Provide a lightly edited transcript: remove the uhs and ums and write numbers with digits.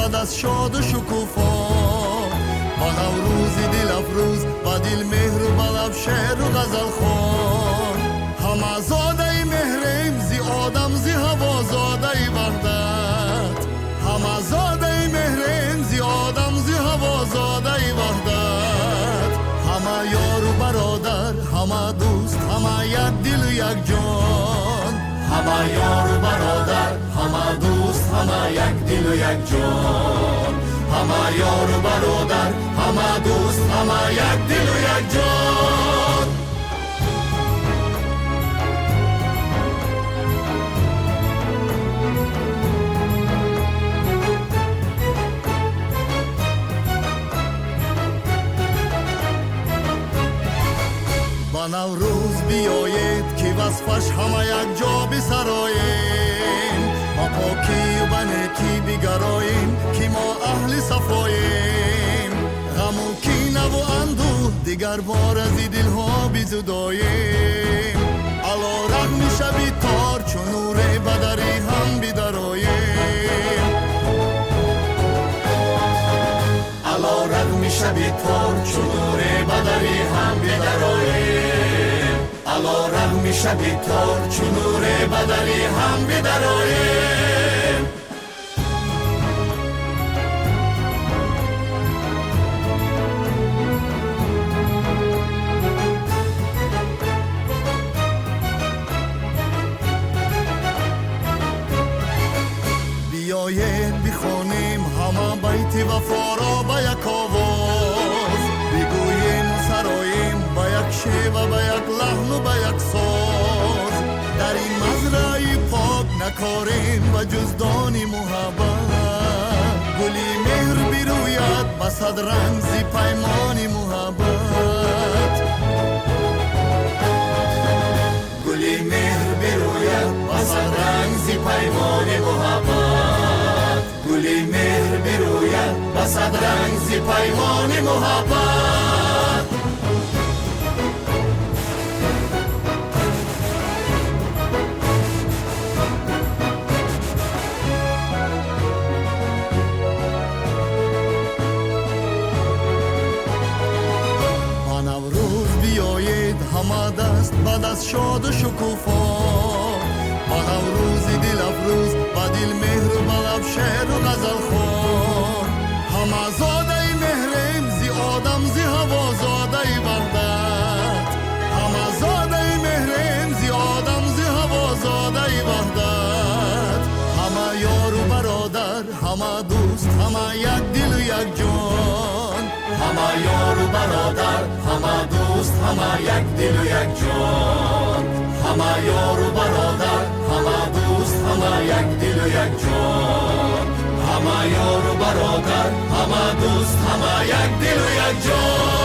ба даст шоду шукуфо. Ба Наврӯзи дилафрӯз, ба дил меҳру ба лаб шеъру ғазалхон. Ҳама зодаи меҳрем, зи одам, зи ҳаво зодаи ваҳдат. Ҳама зодаи меҳрем, зи одам, зи ҳаво зодаи ваҳдат. Ҳама ёру бародар, ҳама дӯст, ҳама як дилу як ҷон. Ҳама ёру бародар, ҳама дӯст, ҳама як дилу як ҷон. Ҳама ёру бародар, ҳама дӯст, ҳама як дилу як ҷон. Ба Наврӯз биёед, ки васфаш ҳама якҷо бисароем. Ба покию ба некӣ бигароем, ки мо аҳли сафоем. Ғаму кинаву андӯҳ дигар бор аз дилҳо бизудоем. Ало рағми шаби тор, чу нуре ба дари ҳам бидароем. Ало рағми шаби тор, чу нуре ба дари ҳам бидароем. Ало рағми шаби тор, чу нуре ба дари ҳам бидароем. Биёед бихонем ҳама байти вафоро ба як овоз. Бигӯем сароем ба як шева, ба як лаҳну ба як соз. Дар ин мазраи пок накорем ба ҷуздони муҳаббат. Гули меҳр бирӯяд ба сад ранг зи паймони муҳаббат. Гули меҳр бирӯяд ба сад ранг зи паймони муҳаббат. Гули меҳр бирӯяд ба сад ранг зи паймони муҳаббат. Ба Наврӯз биёед ҳама даст ба даст шоду шукуфо. Ба Наврӯзи дилафрӯз, ба дил меҳру ба лаб шеъру ғазалхон. Ҳама зодаи меҳрем, зи одам, зи ҳаво зодаи ваҳдат. Ҳама зодаи меҳрем, зи одам, зи ҳаво зодаи ваҳдат. Ҳама ёру бародар, ҳама дӯст, ҳама як дилу як ҷон. Ҳама ёру бародар, ҳама дӯст, ҳама як дилу як ҷон. Ҳама ёру бародар, ҳама дӯст, ҳама як дилу як ҷон. Ҳама ёру бародар, ҳама дӯст, ҳама як дилу як ҷон.